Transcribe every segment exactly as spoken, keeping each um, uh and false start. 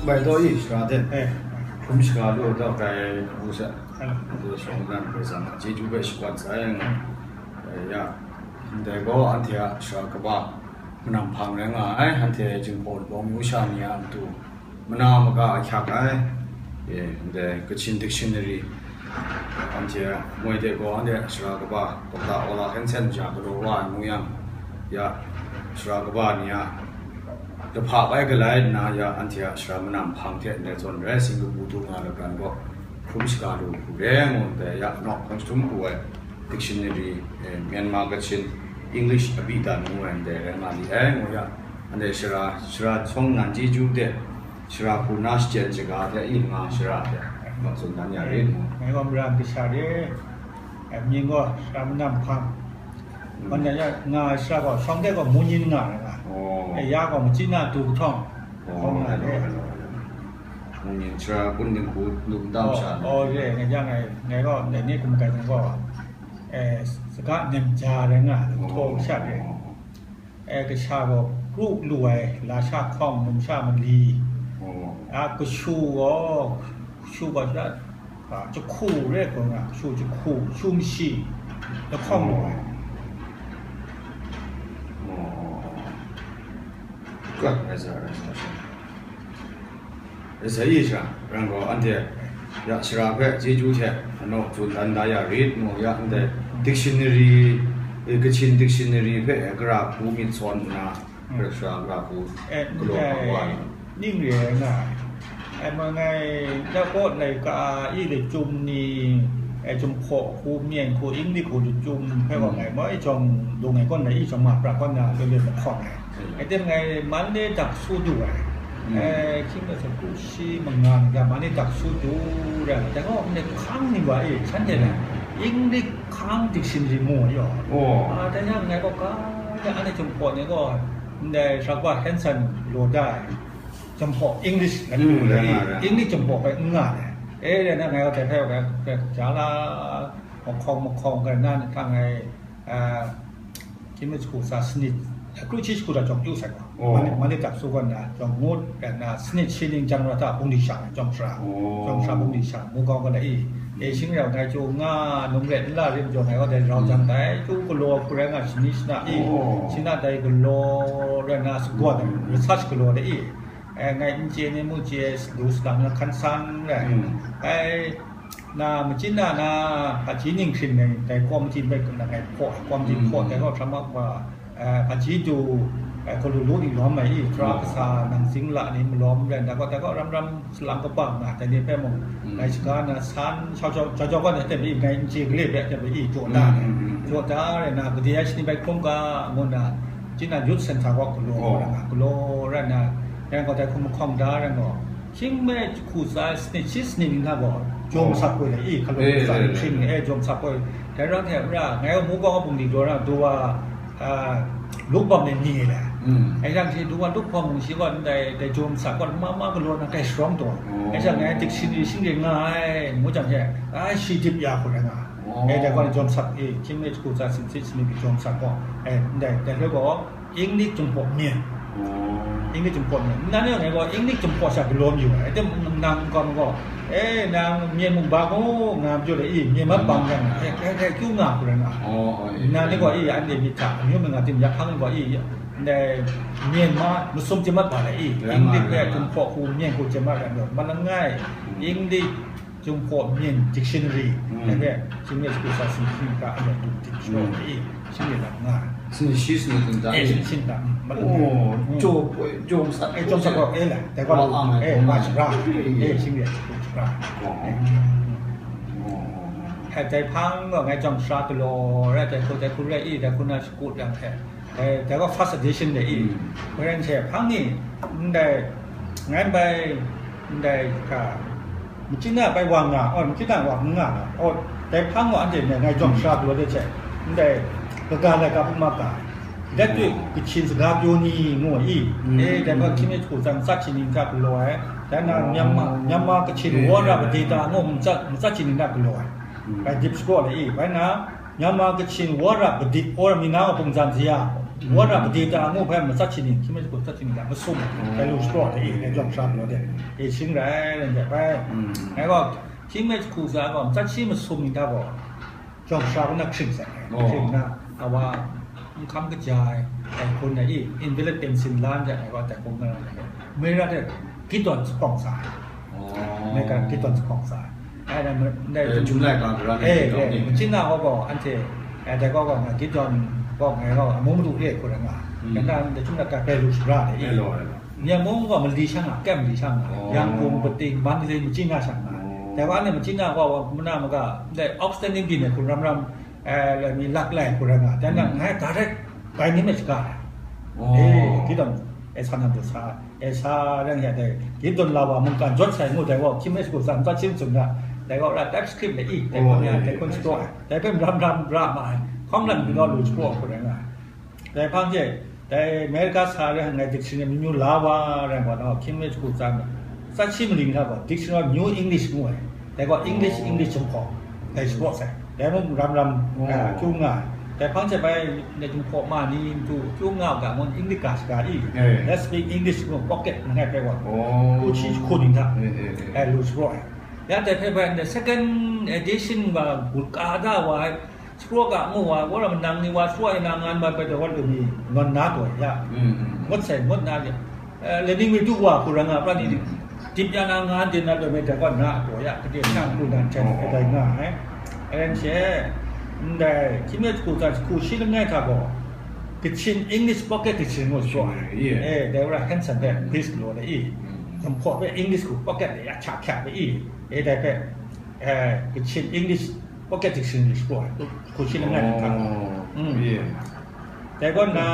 Bai taw i, sara hte hkrum shaga lu taw, kai kabu sha, anhte shawng nnan hpe zang a chyeju hpe shakwan sai ngu. Ya, ndai gaw anhte a sara kaba manam hpang rai nga ai, anhte Jinghpaw Wunpawng myu sha ni a matu mana maga ahkyak ai, ndai Kachin Dictionary, anhte moi de gaw, anhte sara kaba Doctor Ola Hansen ja galaw wa ai ngu yang, ya, sara kaba ni a lahpa bai galai nna, ya, anhte a sara manam hpang hte ndai zawn rai sing kabu du nga lagan gaw, hkrum shaga lu hku re ngu ndai, ya, nawk hkawng jahtum hku ai dictionary, eh, Myanmar Kachin English abi dan ngu ai ndai rai nga li ai ngu, ya, anhte sara, sara shawng nnan chyeju de, sara hku na shachyen shaga hte i nga shara hte, ma tsun dan ya rit mu. Ngai gaw mara kasha re, eh, mying gaw sara manam hpang. Kaw na ya nga ai sara gaw shawng de gaw mu nyin nga ai nga. Oh. Eh, ya gaw machyi na du kahtawng. Oh, hkawng nga ai le. Mu nyin sara bun dinghku lu ndam sha. Oh, re, ngai ja ngai, ngai gaw ndai ni hkum kai gaw, eh, saga nem ja rai nga, htaw sha re. Oh. E, kasha gaw kru lu ai lasha hkawng, numsha mali. Oh. A, kashu gaw, kashu gaw sha, a, jahku re hkawng na, kashu jahku, kashu mashi, lahkawng lu ai. Oh. Gat ai sa, ai sa, sa. Sai sha, rai gaw, anhte ya sara hpe chyeju hte anaw tsun dan da ya rit mu, ya ndai dictionary, eh, Kachin dictionary hpe gara hku myit sawn nna, mm, gara sara gara hku, eh, galaw ndai hpang wa ai. Ning re ai nga ai. Ai ma ngai, da kaw laika i lachyum ni, eh, Jinghpaw hku, Myen hku, English hku lachyum hpe gaw, mm, ngai mai jawng, dung ai kaw na i jawng ma pra kaw na, le le mahkawng ai. Ede ngai Monday dak su du ai. Mm. Eh, hkying da sa kru shi manga ni ga Monday dak su du rai. Dai gaw ndai hkang ni wa e, shanhte na, mm, English hkang dictionary mu ai yaw. Oh. Ah, dai yang ngai gaw ka, ya, anhte Jinghpaw ni gaw, ndai Sharkpa Hanson law da ai. Jinghpaw English, mm, rai nga, rai. English Jinghpaw bai n nga ai. Eh, dai na ngai gaw dai hpe, ja la, mahkawng mahkawng, grai na ni hta ngai, ah, Hkying mi jahku tsa sanit, kru shi jahku hta jawng pyu sai gaw, oh, Monday, Monday dak su gaw na, jawng ngut, rai nna, sanit shi ning jang ra hta bungli shang, jawng sara, oh, jawng sara bungli shang, mu gaw gaw la i, e, shing rau ngai chyu nga, num ret n la rim jaw ngai gaw dai rau jang dai, chyu galaw hku rai nga, shani shana i, oh, shana dai galaw, rai nna, sagaw dai, mm, research galaw dai i, e, ngai n chye ni mung chye, du sadang na hkan san rai, mm, ai, Na, machyin na, na, hpaji ning hkrin ai, dai kawmti bai kun na ngai hpaw, kawmti hpaw, dai gaw hkra ma wa, eh, hpaji du, eh, galu lu ni lawm ai i, tara kasa nang zing la ni malawm rai, dai gaw, dai gaw ram ram salang kaba nga, dai ni hpe mung, dai shaga na san, shau shau, jau jau gaw na hte bai i, ngai n chye gale bai hte bai i, jaw da, jaw da rai na, gade ai shani bai hkrum ga, ngu na, chyin na youth center gaw galaw rai nga, galaw rai na, rai gaw dai hkum mahkawng da rai gaw, Hkying mi jahku tsa sanit shi sanit ni hta gaw, jawm sat koi la i, hkalu, eh, tsa eh, hpring, eh, jawm sat koi. Dai rawng hte ra, ngai gaw mu gaw bungli daw ra, du wa, ah, luk bam ni ni le. Mm. Ai yang shi du wa luk bam mung shi gaw, ndai, dai jawm sat gaw, ma, ma galaw na kai sharawng taw. Oh. Ai yang ngai dik shi ni shing ring nga ai, ngu jang she, ai, shi dip ya hku rai nga. Oh. Eh, dai gaw jawm sat, eh, hkying mi jahku tsa sanit shi sanit ni jawm sat gaw, eh, ndai, dai hpe gaw, English Jinghpaw Myen. Oh. English Jinghpaw Myen. Nnan e ngai gaw English Jinghpaw sha galaw mayu ai. Aten nang nkau gaw, eh, nang Myen mung ba gaw nga majaw le i, Myen mat bang rai nga, eh, eh, eh, kyu nga hku rai nga. Oh, oh, eh, nnan e gaw i, anhte myit hta, amyu mung nga tim, ya hkang gaw i, ndai Myen ma, masum chye mat ba le i, English hpe Jinghpaw hku, Myen hku chye mat rai nga, ma langai, English Jinghpaw Myen Dictionary, mm, ai hpe, Chinese School sa sing hkring hkra a lawt lu dik shaw, mm, e, shanhte lam nga. Sing shi sing dun ta, eh, e. Sing shi dun ta, mm, ma lu. Oh, mm. Jo, jo sa, eh, jo sa ko, eh, la, dai ko, wa ang, eh, eh, ma shara, eh, eh, sing de, shara. Oh. Eh. Oh. Hai dai hpang gaw ngai jawng shara galaw rai, dai hku, dai hku rai i, dai hku na shakut yang hte. Eh, dai gaw first edition de i. Mm. Hkoi ran she hpang ni, ndai, ngai bai, ndai, ka, machyin na bai wa nga, oh, machyin na wa nga na, oh, dai hpang wa anhte me ngai jawng shara galaw de she, ndai, kaga lai ka hpung ma ka, dat tut, mm, Kachin saga pyaw ni ngu i, mm, eh, dai gaw hkying mi jahku tsa matsat shi ning hta galaw ai, dai na, oh, Myanmar, Myanmar Kachin, eh, Wara Padeta ngu matsat, matsat shi ning hta galaw ai, mm, bai dip shapraw le i, bai na, Myanmar Kachin Wara Padit or Mina wa pungzan zia, Wara kadeta ngu hpe matsat shi ning, hkying mi jahku matsat shi ning hta masum, hpe lu shapraw de, e, jawng sha galaw de, e, shing rai, rai de bai. Mm. Ngai gaw, hkying mi jahku hta gaw matsat shi masum ning hta gaw, jawng sha hpung na hkring sai, oh, hkring na, awa, n hkam kaja ai, tai hkun na i, invalid pension lan de, ngai gaw tai hkun na, mera de, kitawn jahpawng sa ai. Oh. Mei kan kitawn jahpawng sa ai. Ai, na, na, eh, Chyum Laika Gara na, eh, kitawn eh, ni. Machyin na gaw gaw, anhte, eh, dai gaw gaw, nga kitawn gaw, ngai gaw, amu madu e, hku rai nga. Hmm. Kanda, dai Chyum Laika Gara lu shara de, eh. Hello, hello. Myen mung gaw mali sha nga, kem mali sha nga. Oh. Yangon, Pating, Mandalay, machyin na sha nga. Oh. Dai gaw, anhte machyin na gaw, mana maga, dai outstanding bin e, hku ram ram, eh, lai mi lak lai, hku rai nga. Dan dan, hmm, ngai direct bai ni me shaga ai. Oh. Eh, kitawn, eh, sa na de sa. E sa reng ya dai, kitawn la wa mungkan jawt sai ngu dai gaw, hkying mi jahku hta matsat shi masum na, dai gaw ra TypeScript le i, dai hkun ya, oh, dai hkun shapraw ai, dai hpe maram ram ra ma ai, hkawng lan bingau lu shapraw hku rai nga ai. Dai hpang hte, dai America sa reng ngai dictionary myu myu la wa reng gaw, hkying mi jahku hta matsat shi maning hta gaw, dictionary of New English ngu ai. Dai gaw English, oh, English jahpawng, dai shapraw sai. Dai mung ram ram, oh, ah, kyu nga ai. Dai hpang hte bai, dai jahpawng ma ni matu kyu nga u ga ngun English ga shaga i. Eh. Let's speak English ngu pocket langai hpe gaw. Oh. Hku shi jahku ning hta. Eh, eh, eh. Eh, lu shapraw ai. Ya dai hpe bai, the second edition wa, gu ka da wa ai, shapraw ga ngu wa, wa ram nang ni wa, shapraw ai na ngan bai bai dai wa lu mi, ngan na taw ya. Mm, mm. Ngut sai, ngut na ya. Eh, learning mi du wa hku rai nga, pra ni, mm, dip ya na nga de na loi me dai gaw na a taw ya, kade na lu na hten, oh, kadai nga ai. Aren she, ndai, hkying mi jahku hta jahku shi langai hta gaw, Kachin English Pocket Dictionary ngu shapraw ai. Yeah. Eh, dai wa ra Hanson de, mm, Chris galaw de i. Mm. Jahpawng hpe English hku pocket de ya hkya hkya de i. Eh, dai hpe, eh, Kachin English Pocket Dictionary shapraw ai, hku shi langai hta. Oh, mm. Yeah. Dai gaw na,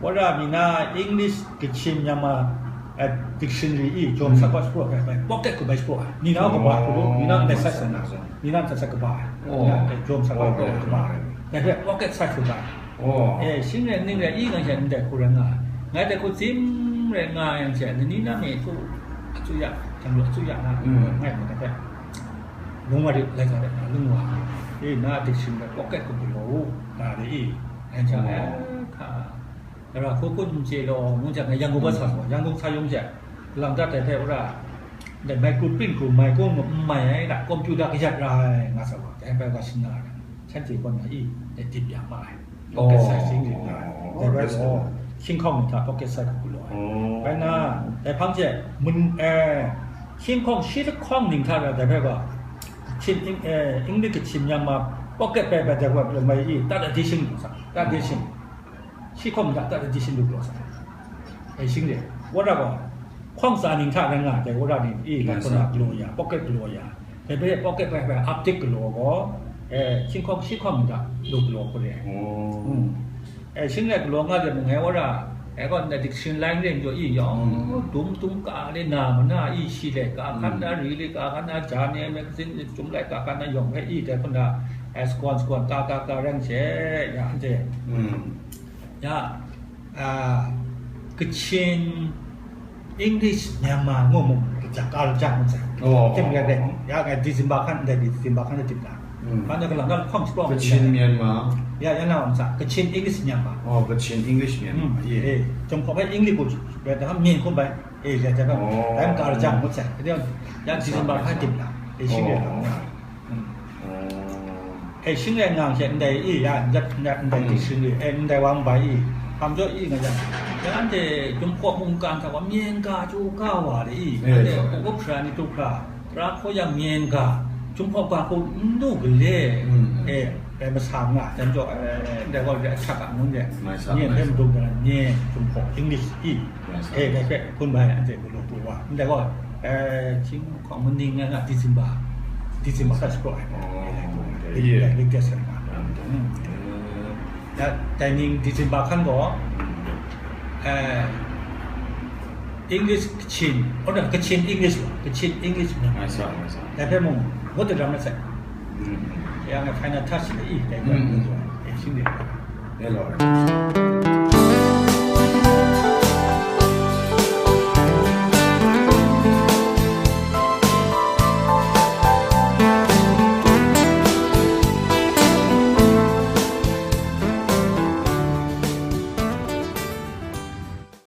wa ra mi na English, Kachin, Myanmar, eh, dictionary i, jawm sa, mm, gaw shapraw ai, bai, pocket hku bai shapraw ai. Ni na kaba hku lu, ni na, oh, ndai sat sa na, ni na ndai sat kaba ai. Oh. Ni na, jawm sa, oh, gaw, oh, kaba ai. Dai hpe pocket sat hku bai. Oh. Eh, shing rai, ning rai, i nga sha ndai hku rai nga ai. Ngai dai hku tsim rai nga yang sha, ni na me hku, a tsu ya, jang lu a tsu ya na, mm, ngai hku dai hpe. Lung wa rit, lai sa rit na lung wa. E, na dictionary pocket hku galaw u, nga de i. Ngai hta, oh, eh, hka, ra hku kun n chye law, ngu jang, ngai Yangon wa sa, mm, sa, Yangon sa yung jang, lang dat dai hpe, wora, dai microprint hku, mai kung n mai ai, na computer kayat ra ai, nga sa wa, dai hpe wa shing na ai. Shanhte kaw na i, dai dip ya ma ai. Pocket size English na. Oh, dai bai gaw, hkying hkawng ni hta pocket size hku galaw ai. Oh. Bai na, dai hpang hte, mun, eh, hkying hkawng shi lahkawng ning hta na, dai bai gaw, Kachin, Eng-, eh, English Kachin Myanmar pocket bai bai dai gaw, mai i, third edition lu sa, third edition. Shi hkawng ni hta third edition lu galaw sa. Eh, shing de, wa ra gaw, hkawng tsa ning hta rai nga ai, dai wa ra ni, i, dai hkawng na galaw ya, pocket galaw ya. Dai bai pocket bai bai update galaw gaw, eh, hkying hkawng shi hkawng ni hta lu galaw hku re ai. Oh. Mm. Eh, shing rai galaw nga de mung ngai wa ra, eh, gaw ndai dictionary ring jaw i yawng, mm, dum dum ka le na ma na i shi le, ka hkan na, mm, ri le, ka hkan na, ja ne, magazine le, Chyum Laika hkan na yawng hpe i dai hpun na, eh, sagawn sagawn ka ka ka ran she, ya, anhte. Mm. Ya, ah, Kachin, English, Myanmar ngu mung, kaja, ka lajang ngu sai. Oh. Tim rai rai, ya, ngai December hkan, ndai December hkan na tim na. Hmm. Hkan na kalang, na hkawng shapraw Kachin, Myanmar. Ya, ya, na wang sa, Kachin, English, Myanmar. Oh, Kachin, English, Myanmar. Hmm. Yeah. Eh, jawm hkawng bai English gaw, bai da myen hkum bai, eh, ya, ja, oh, dai ka lajang ngu sai. Ya, December hkan tim na. Eh, shing rai, oh, na. Hmm. Oh. Eh, shing rai nga yang she, ndai i, ya, ndai, ndai, ndai, mm, dictionary, eh, ndai wa bai i, hkam jaw i nga yang, ya, anhte Jinghpaw mungkan hta wa myen ga chyu ga wa de i, eh, anhte hkawkup sara ni tup hkra, tara hkaw yang myen ga, Jinghpaw ga hku n du gale, mm, eh, eh, masam nga, jan jaw, eh, ndai wa de ahkyak a ngun de, mai sa, myen mai hpe sa. Madung ga myen, Jinghpaw English i, mai sa, eh, mai dai sa. Hpe hpun bai, anhte galaw pru wa, ndai gaw, eh, hkying hkawng maning nga nga December, December hta shapraw ai. Oh, eh, okay. Latest, yeah, latest ai nga. Mm. Mm. Ya, dai ning December hkan gaw, eh, English Kachin, oh, no, Kachin English, Kachin English. Mai sa, mai sa. Dai hpe mung, ngut daram na sai. Mm. Ya, nga final touch le i, dai hpe, mm, mm, eh, shing de. Hello.